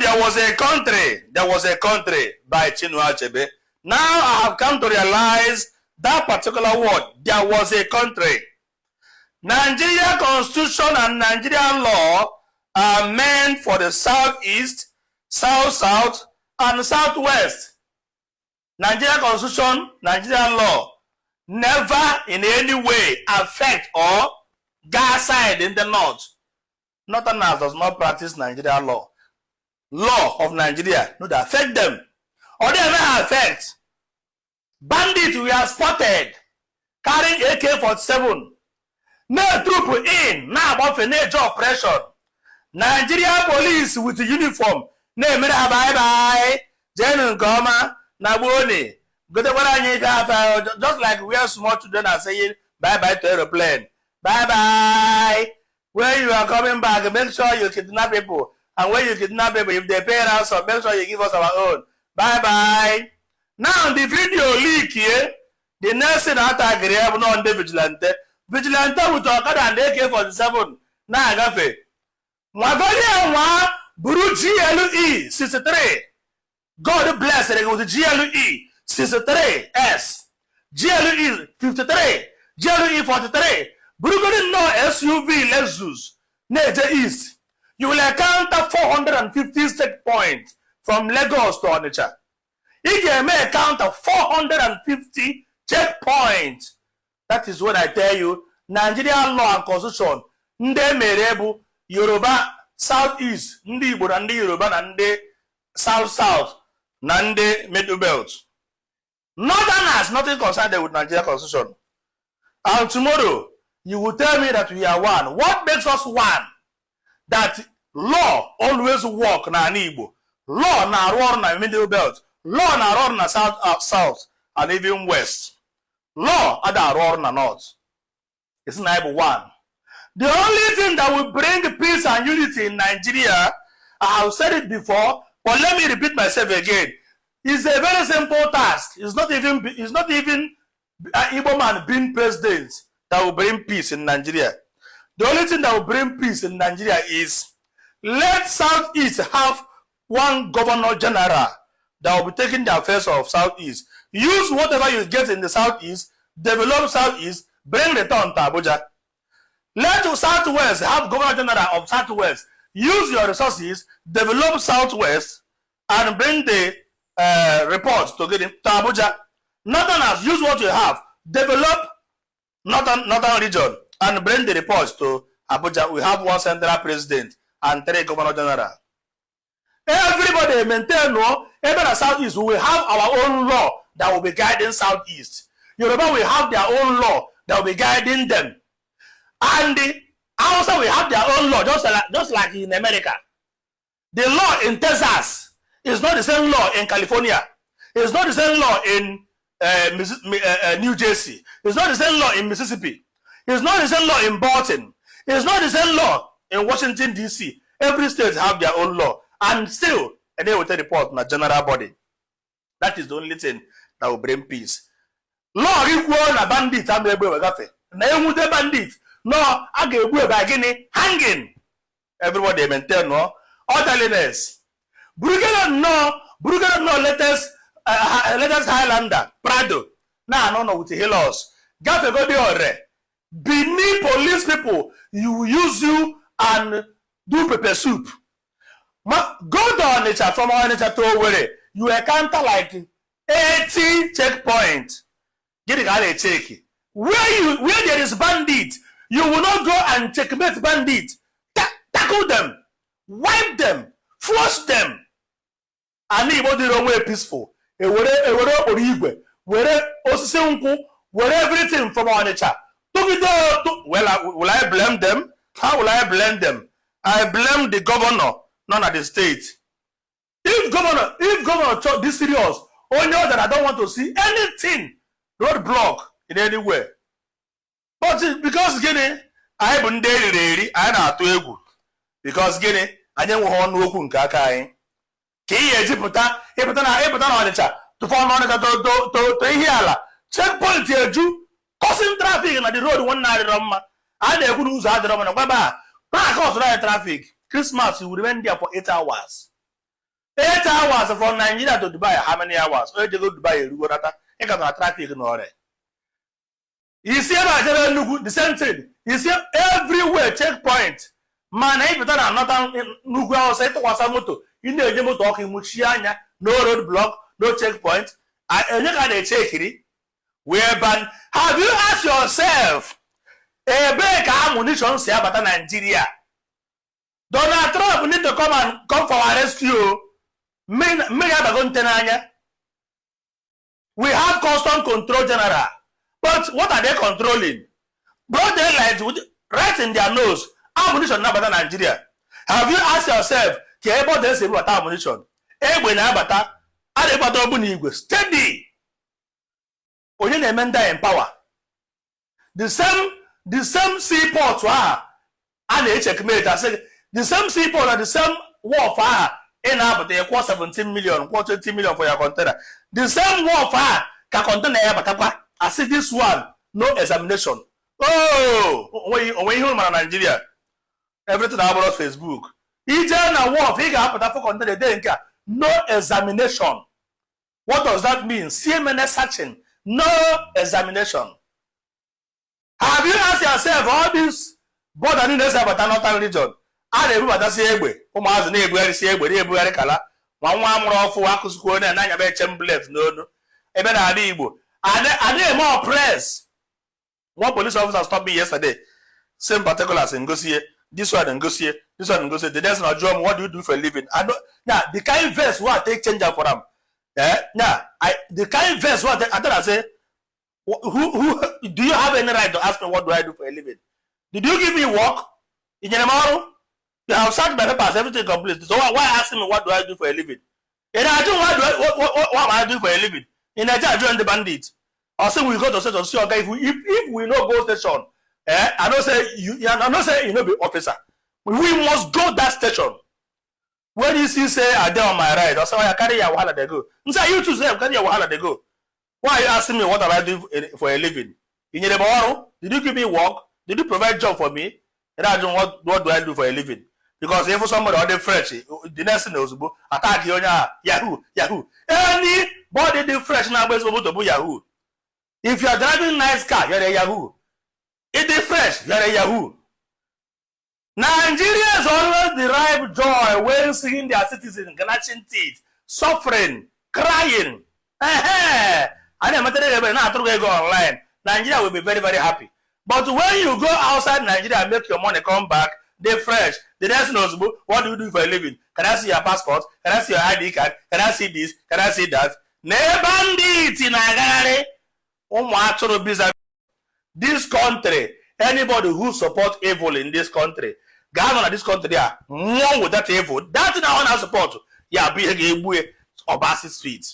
there was a country by Chinua Achebe. Now I have come to realize that particular word, there was a country. Nigeria Constitution and Nigerian law are meant for the Southeast, South-South, and Southwest. Nigeria Constitution, Nigerian law never in any way affect or gas side in the North. Northerners does not practice Nigerian law. Law of Nigeria no dey affect them. Or they may affect. Bandits we are spotted carrying AK-47. No troop in, now about financial oppression. Nigeria police with the uniform. No, bye-bye. Jenu Goma, Naboni. Just like we are small children are saying bye-bye to aeroplane. Bye-bye. When you are coming back, make sure you kidnap people. And when you kidnap people, if they pay ransom, make sure you give us our own. Bye-bye. Now the video leak here. The next thing I agree on the vigilante. Vigilante with Okada and AK-47. Now I got it. Mwagoli wa Buru GLE 63. God bless it with GLE 63S. GLE 53. GLE 43. Buru no SUV Lexus. Nature East. You will encounter 450 checkpoints from Lagos to Onitsha. If you may encounter 450 checkpoints, that is what I tell you. Nigerian law and constitution, nde merebu Yoruba Southeast, ndi Igbo na ndi Yoruba na ndi South, na ndi Middle Belt. Northerners, nothing concerned with Nigeria constitution. And tomorrow, you will tell me that we are one. What makes us one? That law always work na Igbo. Law na run na Middle Belt. Law na run na South, and even West. Law ada run na North. It's not one. The only thing that will bring peace and unity in Nigeria, I have said it before, but let me repeat myself again. It's a very simple task. It's not even Igbo man being president that will bring peace in Nigeria. The only thing that will bring peace in Nigeria is let Southeast have one governor general that will be taking the affairs of Southeast. Use whatever you get in the Southeast, develop Southeast, bring return to Abuja. Let Southwest have governor general of Southwest. Use your resources, develop Southwest, and bring the reports to get to Abuja. Northerners, use what you have, develop Northern region, and bring the reports to Abuja. We have one central president and 3 governor general. Everybody maintain no. Even the Southeast, we will have our own law that will be guiding Southeast. Yoruba will have their own law that will be guiding them. And also we have their own law, just like in America. The law in Texas is not the same law in California. It's not the same law in New Jersey. It's not the same law in Mississippi. It's not the same law in Baltimore. It's not the same law in Washington, D.C. Every state have their own law. And still, and they will take report in a general body. That is the only thing that will bring peace. Law equal na bandit and the bandit. No, I get by hanging. Everybody maintain no orderliness. Brugada no latest Highlander Prado. No with the halos. Gafe go ore. Beneath police people, you use you and do pepper soup. Go down nature from our nature to Owerri. You encounter like 80 checkpoints. Get it out check. Where there is bandit, you will not go and checkmate bandit. Tackle them, wipe them, flush them. And anybody wrong way peaceful. Where everything from our nature. Well, will I blame them? How will I blame them? I blame the governor, not at the state. If governor this serious, only that I don't want to see anything roadblock in anywhere. But because Guinea, I haven't daily, I not to egu. Because Guinea, I don't want to work Kakai. To form on to Hiala. Checkpoint here, Jew, causing traffic on the road one night. And they could lose other Baba. Park off right traffic. Christmas, you will remain there for 8 hours. 8 hours from Nigeria to Dubai. How many hours? Where you go to Dubai? You go to traffic no. You see about the same thing. You see everywhere checkpoint. Man, if you don't have nothing, Nugu outside to Wasamoto. You know you talking Muchianya, no roadblock, no checkpoint. And you can check it. Whereby have you asked yourself? A break ammunition say about Nigeria. Donald Trump need to come for our rescue. We have constant control general. But what are they controlling? Broad daylight right in their nose. Ammunition not about Nigeria. Have you asked yourself, Kebo they say about ammunition? Egbe na abata, adebata obu ni igwe. Steady. Onye na-emenda in power. The same seaport and a checkmate. I said the same seaport and the same wharf in about you cost 17 million, 20 million for your container. The same wharf can contain a I see this one, no examination. Oh, when you in Nigeria, everything about Facebook. He just a wharf, he got for container, no examination. What does that mean? CMNS searching, no examination. Have you asked yourself all this border in this about another religion? And everybody say egbe. Umazi na egbe si egbe, na egbe kala. Nwa amuru ofu akusuko na anya be chemblet no. Ebe na adi Igbo. Are they more oppressed? One police officer stopped me yesterday. Same particulars in Gosie. This one in Gosie. This one in Gosie. The next one, John, what do you do for a living? I know. Now, the kind verse what I take change for them. Now, the kind verse what I thought I say, who do you have any right to ask me what do I do for a living? Did you give me work? In tomorrow? You have searched my papers, everything complete. So why asking me what do I do for a living? And I do what am I doing for a living? In Nigeria, join the bandits. Or say we go to station, see okay, if we no go station, I don't say you know be officer. We must go that station. When you see say I dey on my right, or say I carry your wahala they go. Say you too say carry your wahala they go. Why are you asking me what am I doing for a living? In your tomorrow, did you give me work? Did you provide job for me? And I don't what do I do for a living? Because if somebody or they fresh, the next thing is attack you Yahoo. Anybody the fresh now is able to be Yahoo. If you are driving nice car, you're a Yahoo. If they fresh, you're a Yahoo. Nigerians always derive joy when seeing their citizens gnashing teeth, suffering, crying. I go online. Nigeria will be very, very happy. But when you go outside Nigeria and make your money come back, they fresh. The next knows what do you do for a living? Can I see your passport? Can I see your ID card? Can I see this? Can I see that? This country, anybody who supports evil in this country, government of this country, one with that evil, that's not one I support. Yeah, be a Obasi street.